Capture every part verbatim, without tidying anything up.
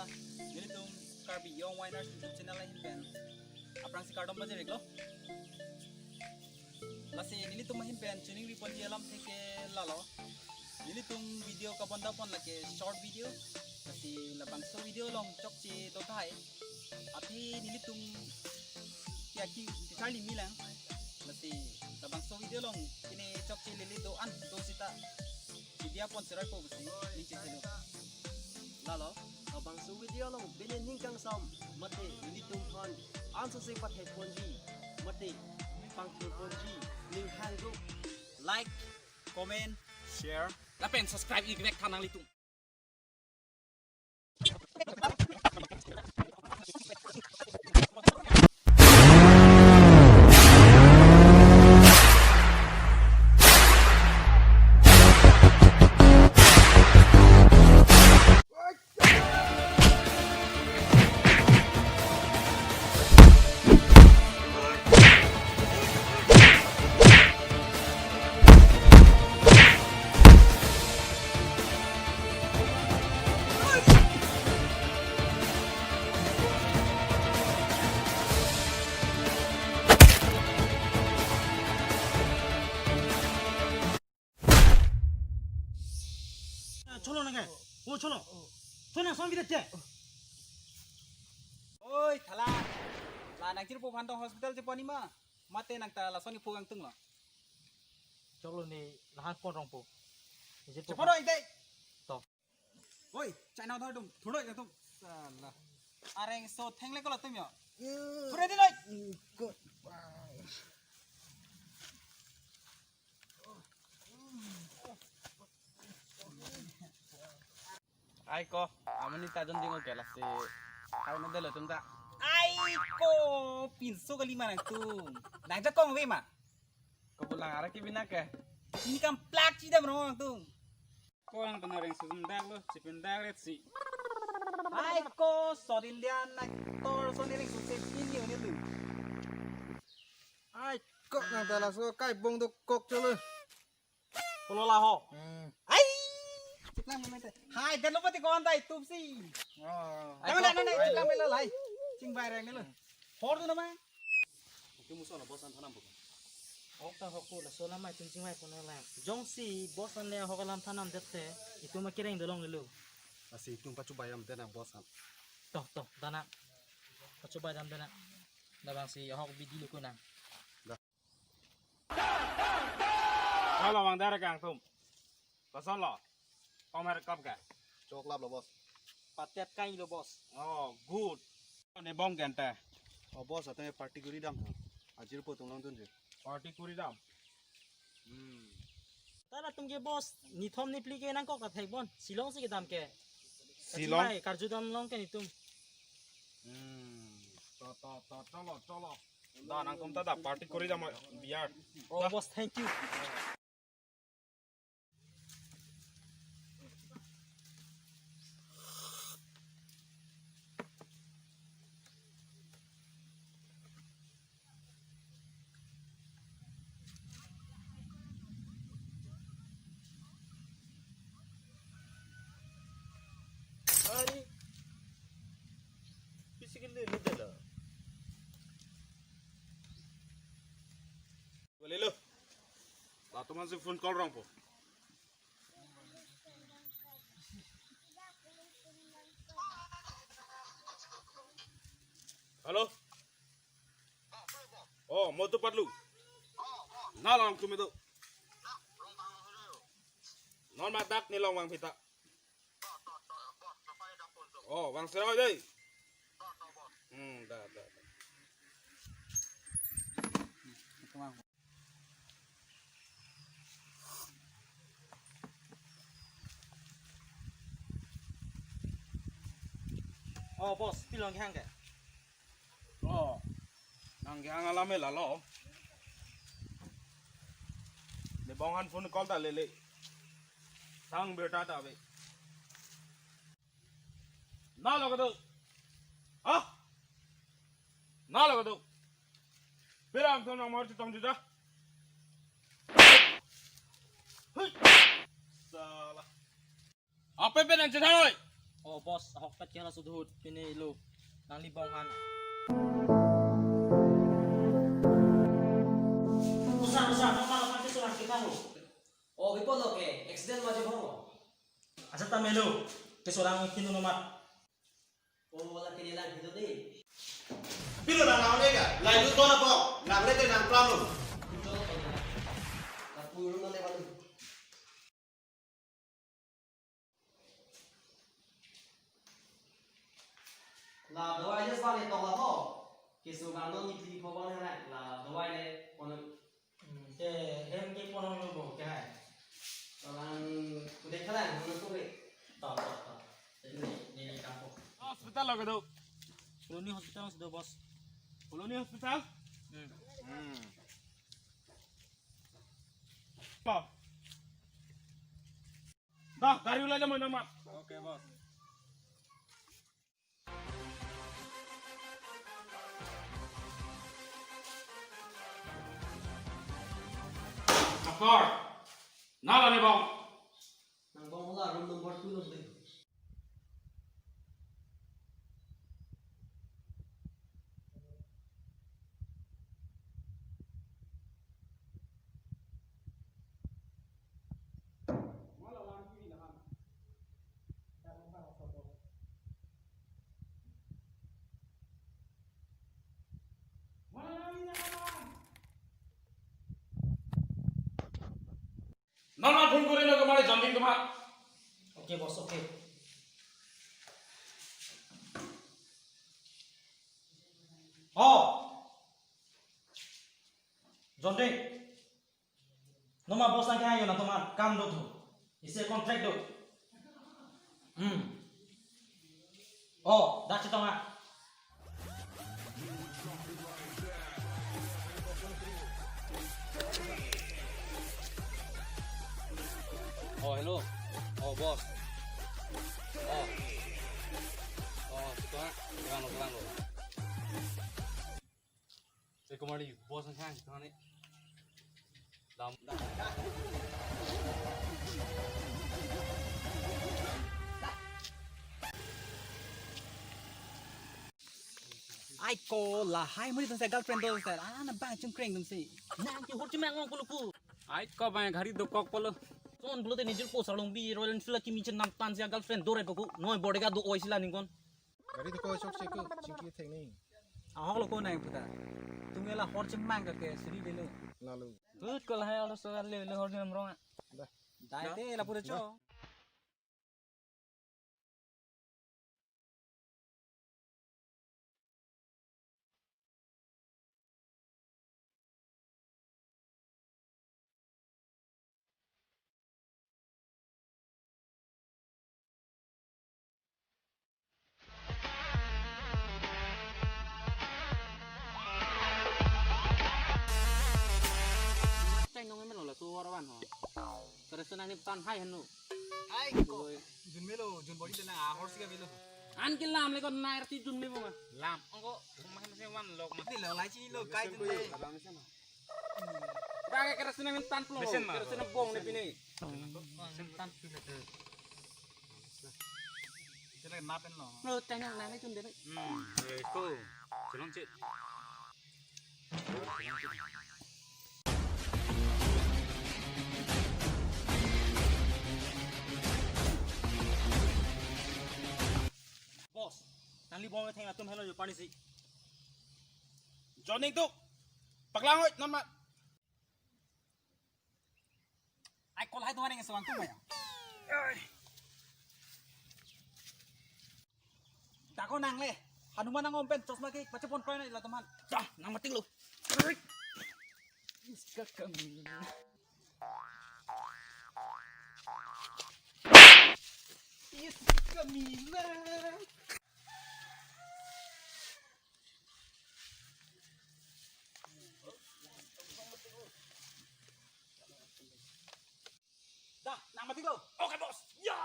Nelitum Karbi Young Winners YouTube channel ahin pen aphrangsi kardom pajir-iklo. Lasi nelitum ahin pen choningri ponji alam theke lalo. Nelitum video kabonda pon lake short video. Lasi labangso video along chokche do tahai. Aphi nelitum kiyaki kacharli milang. Lasi labangso video along pine chokche lele do-an do sita video pon serai po pusi ning cheselo. Lalo, labangso video along pine ning kangsam mate nelitum aphan ansose pathek ponji mate pangthur ponji ning hangduk. Like, comment, share, lapen subscribe-ik vek tha nanglitum. Cholo nang ke. O cholo. Cholo nang son kita te. Oi, thala. La nang chirpo phan tong hospital chepo ni ma. Mate nang ta lason ni phugang tung lo. Cholo ni lahan pon rong po. Isi po. Chepo rong ite. To. Oi, China thar dum. Thuro ya tum. Sala. Areng so thengle ko lo tum yo. Thuro di loi. Ai ko, amonit ta jon ding oke lasi. Ai no delo tum ta. Ai ko, pinso kali ma nangtum. Nang jakong ave ma. Ko pulang ara ke bina ke. Ini kam plak chidam rong nangtum. Ko ang tana reng susum dak lo, chipin dak ret si. Ai ko, South Indian actor, Sonny Lengsum se pin ni uni lu. Ai ko, nang ta laso kai bong dokok cholo. Pulo laho. Hmm. Ai! Chiklang mo mete. Hai, dan lupa ti kawan tai tup si. Oh. Ai, mana, ko, mana, ai, chiklang melo lai. Chingbai reng melo. Hor tu nama. Oke, musuh na bosan thanam bukan. Ok ta hokku laso lamai tum chingbai pon lang. Jongsi bosan le ahok alam thanam det te, itum ma kereng dolong lelo. Lasi itum pachubai dam dena bosan. Toh, toh, dana. Pachubai dam dena. Labangsi ahok bidi lo kunang. Cholo bang dara kang tum. Koson lo. Komer kap ke. Choklap lo boss. Patet kai lo boss. Oh, good. Ne bong kente. Oh boss, atau party kuri dam. Ajir po tung long tun je. Party kuri dam. Hmm. Tara tum ke boss, ni thom ni phli ke nangkok ta thek bon. Shillong si kedam ke. Shillong? Kachimai, karju dam long ke nitum. Hmm. To, to, to, cholo, cholo. Da nangtum ta da party kuri dam biar. Oh, da. Boss, thank you. Ari, pisi ke lele dala. Boleh lo. Latum ansi phone call rong po. Hello. Oh, mo tu patlu. Na lang tu medo. Non madak ni long wang pita. Oh, bang serau dei. Hmm, da, da, da. Oh, boss, pilong kehang ke? Oh, nang kehang alam e lalo. Ne bong an phone call ta lele. Sang berta ta ave. Na lo kado. Ah? Na lo kado. Pirang thon nang mar chitom juta. Hui. Sala. Ape pe nang chethang oi. Oh, boss, ahokpet ke hala sudhut, pine ilo. Nangli bong han. Usa, usa, nang malam nanti surat kita ho. Oh, bipo lo ke, accident ma jebong lo. Asa ta melo, ke seorang kinu nomor. Oh, laki ni lang kinu ni. Pilo nang nang lega, lain lu tona po, nang lega nang plano. Itu lo, kapuru nang lewat lu. La dawai le sale tong la ho. Keso bang non ni pli pho bang le la dawai le pon. Hmm, ke hem ke pon lo bo ke hai. Orang kude khala non ko be. To to to. Jadi ni ni kapo. Hospital lo kedo. Colony hospital sudah, boss. Colony hospital? Hmm. Hmm. Dah, gari ulai naman naman. Oke, boss. Doctor, nala ni bong. Nang bong la room number two lo deh. Non non phone kori lo kemari John Ding atum aphan. Oke, boss, oke. Oh. John Ding. Noma boss nang kaya yo nang tomar kam do tu. Isi contract do. Hmm. Oh, dak chetong ah. Oh, hello. Oh, boss. Oh. Oh, chetong ah. Kurang lo, kurang lo. Sai kumari, boss nang kang, kang ni. Dam, dam. Ai ko lahai muri tong sai girlfriend do sai. Ana bang chungkreng tong sai. Nang ke hur chimang ngong kuluku. Ai ko bang gari dokok polo. Son pulote nijor po sarlong bi Royal Enfield kimi chen nam tan sia girlfriend do rai paku. Noi bodega do oi sila ningkon. Gari dokok chokche ko chingki thek ni. Ahok lo ko nang puta. Tumela hor chimang ka ke sri delo. Lalu. Tut ko lahai alo so le le hor chimang rong. Dah. Dai te la pura cho. Cheng nong emelo la suwar wan ho. Terus nang ni tan hai henu. Ai ko. Oi. Jun melo, jun body tenang ahor sika melo. An ke lam le kon nair ti jun mebo ma. Lam. Angko rumah masih wan lok ma. Ni lo lai chini lo kai jun de. Dah ke kerosene min tan pulo. Mesin ma. Kerosene bong ne pini. Mesin tan. Sila napen lo. Lo tanya nang ni jun de. Hmm. Eh, ko. Chelong chet. Boss, nangli bom theng atum helo jo pani si. Joining tu. Paklang oi nama. Ai kolhai tuan yang sewan tu ya. Dako nang le. Hanuman nang ompen chosma ke pachepon koi na ila teman. Dah, nang mati lo. Iska kami. Iska kami. Dah, nang mati lo. Oke, bos. Ya.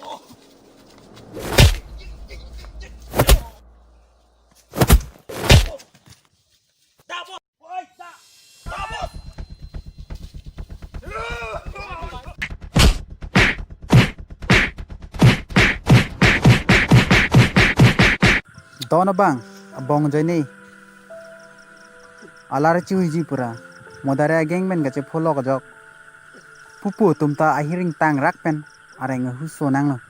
Oh. Dah, bos. Woi, dah. Dah, bos. Ton abang, abong ajoine. Alar chuhiji pura. Modare ageng pen kachepholok ajok. Pupu atum ta ahiring tangrak pen areng ahuso nanglo.